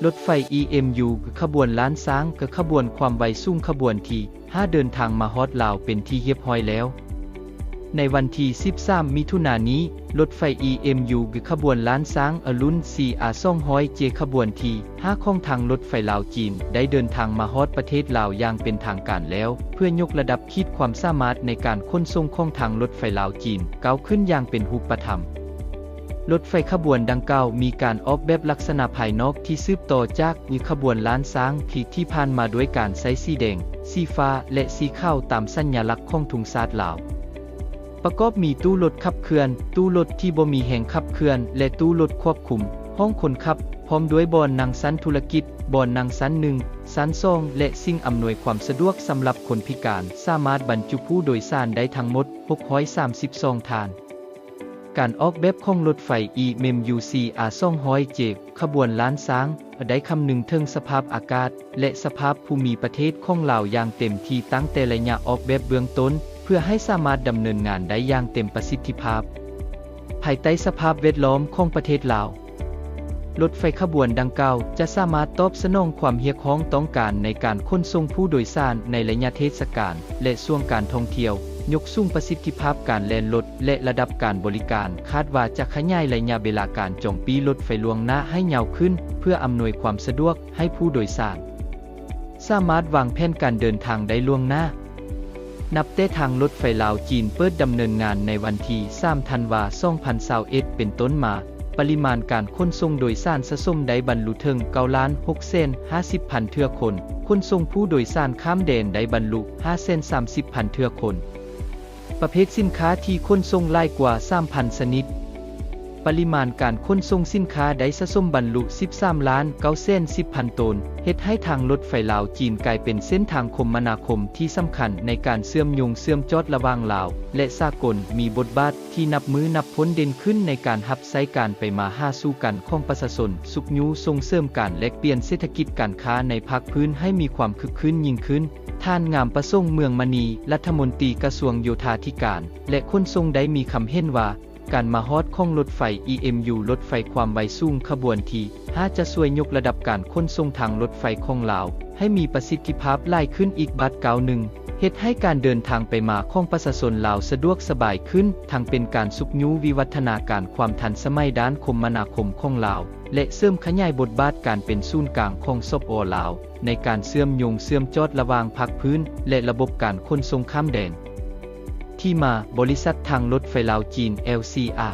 ລົດໄຟ ອີເອັມຢູ ຂະບວນລ້ານຊ້າງ ຂະບວນຄວາມໄວສູງ ຂະບວນທີຫ້າ ເດີນທາງມາຮອດລາວເປັນທີ່ຮຽບຮ້ອຍແລ້ວ. ໃນວັນທີສິບສາມ ມິຖຸນານີ້, ລົດໄຟ ອີເອັມຢູ ຂະບວນລ້ານຊ້າງ ລຸ້ນ ຊີອາ ສອງຮ້ອຍເຈ ຂະບວນທີຫ້າ ຂອງທາງລົດໄຟລາວ-ຈີນ ໄດ້ເດີນທາງມາຮອດປະເທດລາວຢ່າງເປັນທາງການແລ້ວ, ເພື່ອຍົກລະດັບຂີດຄວາມສາມາດໃນການຂົນສົ່ງຂອງທາງລົດໄຟລາວ-ຈີນ ກ້າວຂຶ້ນຢ່າງເປັນຮູບປະທຳ. ລົດໄຟຂະບວນດັ່ງກ່າວມີການອອກແບບລັກສະນະພາຍນອກທີ່ສືບຕໍ່ຈາກຂະບວນລ້ານຊ້າງທີ່ ທີ່ຜ່ານມາ ດ້ວຍການໃຊ້ສີແດງ, ສີຟ້າ ແລະ ສີຂາວຕາມສັນຍາລັກຂອງທຸງຊາດລາວ. ປະກອບມີຕູ້ລົດຂັບເຄື່ອນ, ຕູ້ລົດທີ່ບໍ່ມີແຮງຂັບເຄື່ອນ ແລະ ຕູ້ລົດຄວບຄຸມ, ຫ້ອງຄົນຂັບ, ພ້ອມດ້ວຍບ່ອນນັ່ງຊັ້ນທຸລະກິດ, ບ່ອນນັ່ງຊັ້ນໜຶ່ງ, ຊັ້ນສອງ ແລະ ສິ່ງອຳນວຍຄວາມສະດວກສຳລັບຄົນພິການ, ສາມາດບັນຈຸຜູ້ໂດຍສານໄດ້ທັງໝົດຫົກຮ້ອຍສາມສິບສອງທ່ານ. ການອອກແບບຂອງລົດໄຟ ອີເອັມຢູ ຊີອາ ສອງຮ້ອຍເຈ ຂະບວນລ້ານຊ້າງ ໄດ້ຄຳນຶງເຖິງສະພາບອາກາດ ແລະ ສະພາບພູມີປະເທດຂອງລາວຢ່າງເຕັມທີ່ຕັ້ງແຕ່ໄລຍະອອກແບບເບື້ອງຕົ້ນ ເພື່ອໃຫ້ສາມາດດຳເນີນງານໄດ້ຢ່າງເຕັມປະສິດທິພາບ ພາຍໃຕ້ສະພາບແວດລ້ອມຂອງປະເທດລາວ. ລົດໄຟຂະບວນດັ່ງກ່າວຈະສາມາດຕອບສະໜອງຄວາມຮຽກຮ້ອງຕ້ອງການໃນການຂົນສົ່ງຜູ້ໂດຍສານໃນໄລຍະເທດສະການ ແລະ ຊ່ວງການທ່ອງທ່ຽວ, ຍົກສູງປະສິດທິພາບການແລ່ນລົດ ແລະ ລະດັບການບໍລິການ, ຄາດວ່າຈະຂະຫຍາຍໄລຍະເວລາການຈອງປີ້ລົດໄຟລ່ວງໜ້າໃຫ້ຍາວຂຶ້ນ ເພື່ອອຳນວຍຄວາມສະດວກໃຫ້ຜູ້ໂດຍສານສາມາດວາງແຜນການເດີນທາງໄດ້ລ່ວງໜ້າ. ນັບແຕ່ທາງລົດໄຟລາວ-ຈີນເປີດດຳເນີນງານໃນວັນທີສາມ ທັນວາ ສອງພັນຊາວເອັດ ເປັນຕົ້ນມາ, ປະລິມານການຂົນສົ່ງໂດຍສານສະສົມໄດ້ບັນລຸເຖິງເກົ້າລ້ານຫົກແສນຫ້າສິບພັນເທື່ອຄົນ, ຂົນສົ່ງຜູ້ໂດຍສານຂ້າມແດນໄດ້ບັນລຸຫ້າແສນສາມສິບພັນເທື່ອຄົນ. ປະເພດສິນຄ້າທີ່ຂົນສົ່ງຫຼາຍກວ່າສາມພັນຊະນິດ. ປະລິມານການຂົນສົ່ງສິນຄ້າໄດ້ສະສົມບັນລຸສິບສາມລ້ານເກົ້າແສນສິບພັນໂຕນ, ເຮັດໃຫ້ທາງລົດໄຟລາວ-ຈີນກາຍເປັນເສັ້ນທາງຄົມມະນາຄົມທີ່ສຳຄັນໃນການເຊື່ອມໂຍງເຊື່ອມຈອດລະຫວ່າງລາວ ແລະ ສາກົນ, ມີບົດບາດທີ່ນັບມື້ນັບພົ້ນເດັ່ນຂຶ້ນໃນການຮັບໃຊ້ການໄປມາຫາສູ່ກັນຂອງປະຊາຊົນ, ຊຸກຍູ້ສົ່ງເສີມການແລກປ່ຽນເສດຖະກິດການຄ້າໃນພາກພື້ນໃຫ້ມີຄວາມຄຶກຄື້ນຍິ່ງຂຶ້ນ. ທ່ານ ງາມປະສົງ ເມືອງມະນີ, ລັດຖະມົນຕີກະຊວງໂຍທາທິການ ແລະ ຂົນສົ່ງ ໄດ້ມີຄຳເຫັນວ່າ, ການມາຮອດຂອງລົດໄຟ ອີເອັມຢູ ລົດໄຟຄວາມໄວສູງຂະບວນທີຫ້າ ຈະຊ່ວຍຍົກລະດັບການຂົນສົ່ງທາງລົດໄຟຂອງລາວໃຫ້ມີປະສິດທິພາບຫຼາຍຂຶ້ນອີກບາດກ້າວໜຶ່ງ, ເຮັດໃຫ້ການເດີນທາງໄປມາຂອງປະຊາຊົນລາວສະດວກສະບາຍຂຶ້ນ, ທັງເປັນການຊຸກຍູ້ວິວັດທະນາການຄວາມທັນສະໄໝດ້ານຄົມມະນາຄົມຂອງລາວ ແລະ ເສີມຂະຫຍາຍບົດບາດການເປັນສູນກາງຂອງ ສປປ ລາວ ໃນການເຊື່ອມໂຍງເຊື່ອມຈອດລະຫວ່າງພາກພື້ນ ແລະ ລະບົບການຂົນສົ່ງຂ້າມແດນ. ທີ່ມາ, ບໍລິສັດທາງລົດໄຟລາວ-ຈີນ ແອລ ຊີ ອາ